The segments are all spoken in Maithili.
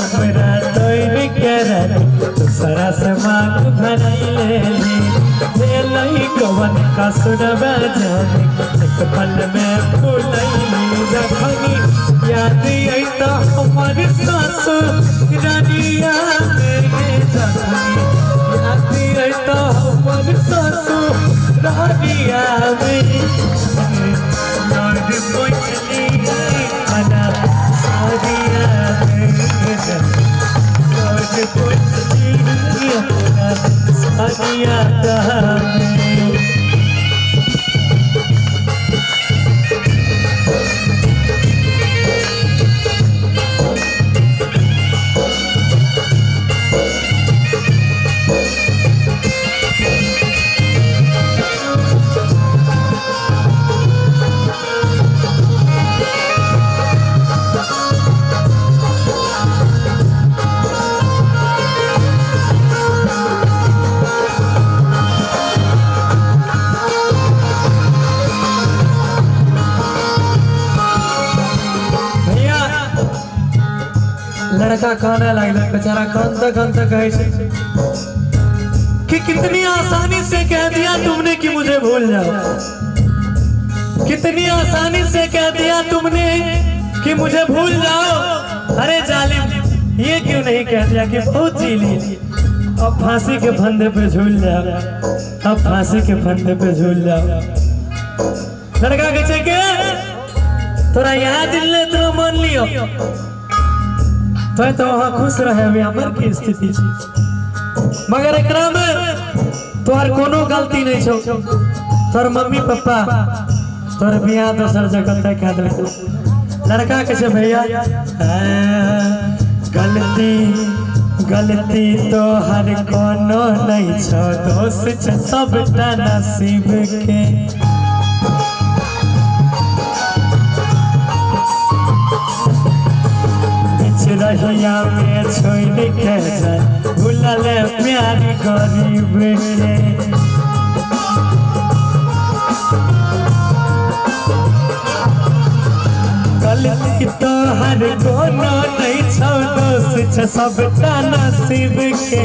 हमरा तोड़ के रानी दूसरा से मांग भराई लेली भेलई कवन कसुरबा जाने एक पल में भुलैली जखनी याद अइता हमर सासु रानिया में जखनी याद अइता हमर सासु रानिया में नोर पोछली अपना सारिया में नोर पोछली अपना सारिया में। भैया लड़का काने लगल बेचारा कानते कानते कहै छै कि कितनी आसानी से कह दिया तुमने कि मुझे भूल जाओ, कितनी आसानी से कह दिया तुमने कि मुझे भूल जाओ। अरे जालिम ये क्यों नहीं कह दिया कि बहुत जी ली, अब फांसी के फंदे पे झूल जाओ, अब फांसी के फंदे पे झूल जाओ। लड़का कहै छै के तोरा याद ले तो मान लियो तो वहां खुश रहे अभी हमर की स्थिति छै, मगर एकरा में तोहर कोनो गलती नहीं छौ, तोहर मम्मी पप्पा तोहर बियाह दोसर जगह तय कए देलकौ। लड़का के छै भैया गलती गलती तोहर कोनो नहीं छौ, दोष छै सबटा नसीब के। रहिया में छोड़ के जाए भूलल प्यार गरीब के। गलती तोहर कोनो नहीं छौ, दोष छै सबटा नसीब के।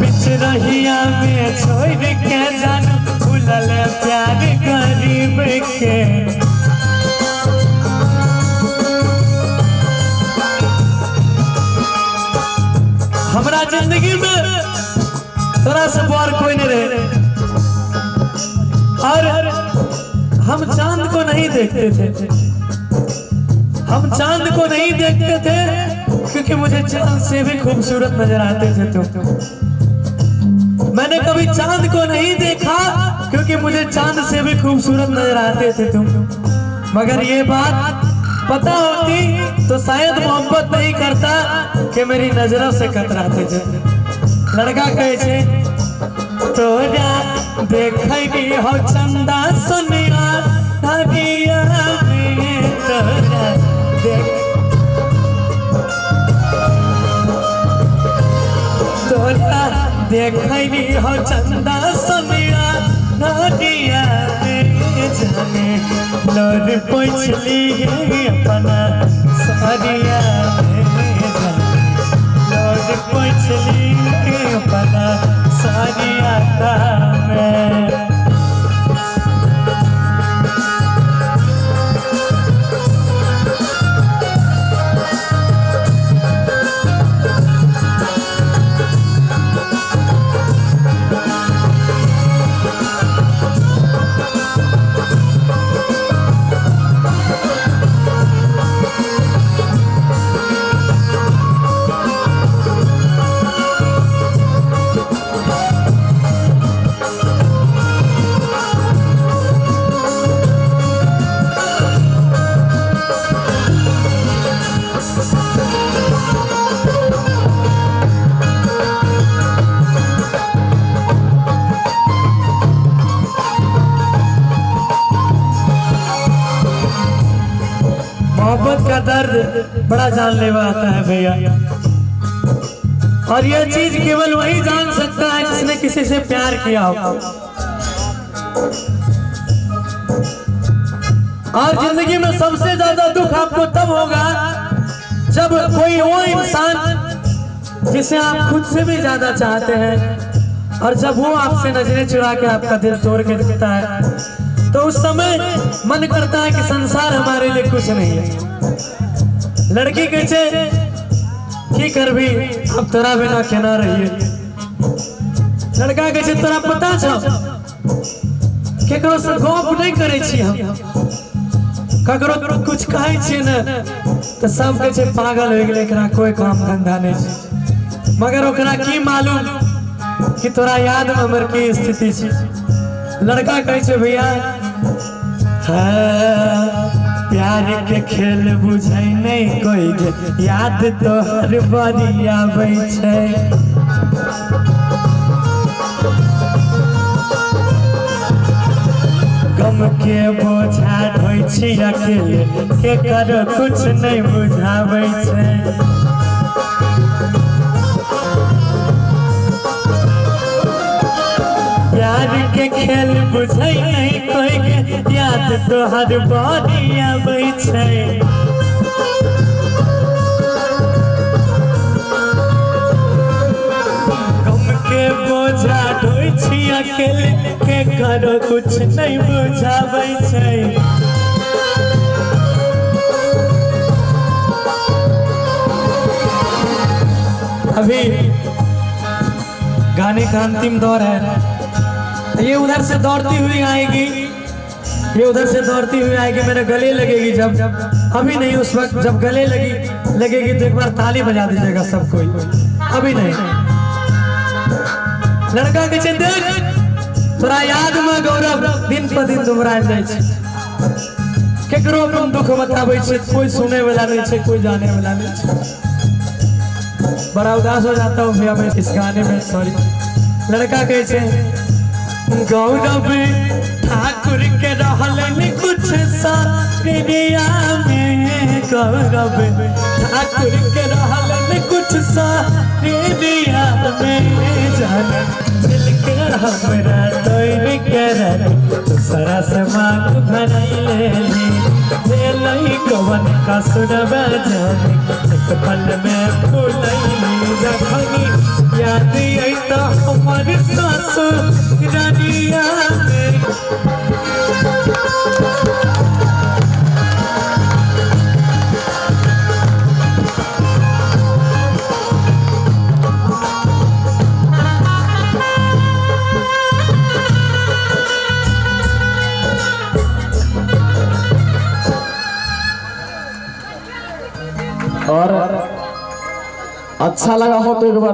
बिच रहिया में छोड़ के जान भूलल प्यार गरीब के। हमरा जिंदगी में तोरा से बड़ कोई नहीं रहे और हम चांद को नहीं देखते थे, हम चांद को नहीं देखते थे क्योंकि मुझे चांद से भी खूबसूरत नजर आते थे तुम। मैंने कभी चांद को नहीं देखा क्योंकि मुझे चांद से भी खूबसूरत नजर आते थे तुम। मगर ये बात पता होती तो शायद मोहब्बत नहीं करता कि मेरी नजरों से कतराते थे। लड़का कहे छे तोरा देखनी हो चंदा सुनिया धरिया में, तोरा देख तोरा देखनी हो चंदा सुनिया धरिया में, जाने लोर पोछली अपना सारिया में, जाने लोर पोछली अपना सारिया में। मोहब्बत का दर्द बड़ा जानलेवा आता है भैया, और यह चीज केवल वही जान सकता है जिसने किसी से प्यार किया हो। और जिंदगी में सबसे ज्यादा दुख आपको तब होगा जब कोई वो इंसान जिसे आप खुद से भी ज्यादा चाहते हैं और जब वो आपसे नजरें चुरा के आपका दिल तोड़ के देता है, तो उस समय मन करता है कि संसार हमारे लिए कुछ नहीं है। लड़की कहै छै, की करबी, अब तोरा बिना केना रहिए? लड़का कहै छै, तोरा पता छौ, केकरो से गप नहि करै छी हम, ककरो कुछ कहै छियै ने तऽ सब कहै छै पागल हो गेलै, एकरा कोई काम धंधा नहि छै। मगर ओकरा की मालूम कि तोरा याद में हमर की स्थिति छै। लड़का कहै छै, भैया हाँ, प्यार के खेल बुझै नहि कोई गे, याद तोहर बड़ी आबै छै। गम के बोझा ढोइ छी अकेले, के करो कुछ नहि बुझाबै छै। प्यार के खेल बुझै नहीं कोई के, याद तोहर बड़ी आबै छै। गम के बोझा ढोइ छी अकेले, के करो कुछ नहीं बुझाबै छै। अभी गाने का अंतिम दौर है। ये उधर से दौड़ती हुई आएगी, ये उधर से दौड़ती हुई आएगी, मेरे गले लगेगी जब, अभी नहीं, उस वक्त जब गले लगेगी तो एक बार ताली बजा दीजिएगा सब कोई, अभी नहीं। लड़का कहै छै, देख, तोरा याद में गौरव दिन पर दिन दुबरायल जाइ छै। केकरो अपन दुख बताबै छै, कोई सुने वाला नहीं छै, कोई जाने वाला नहीं छै। बड़ा उदास हो जाता हूँ भैया मैं इस गाने में, सॉरी। लड़का कहै छै, गौरव ठाकुर के रहलन कुछ सारिया में, गौरव ठाकुर के रहलन कुछ सारिया में, जान दिल के हमरा तोड़ के दूसरा से मांग भरैले ले, कवन कसुरबा जाने, एक पल में भुलैली। जखनी याद अइता हमर ससुररिया में। और अच्छा लगा हो तो एक बार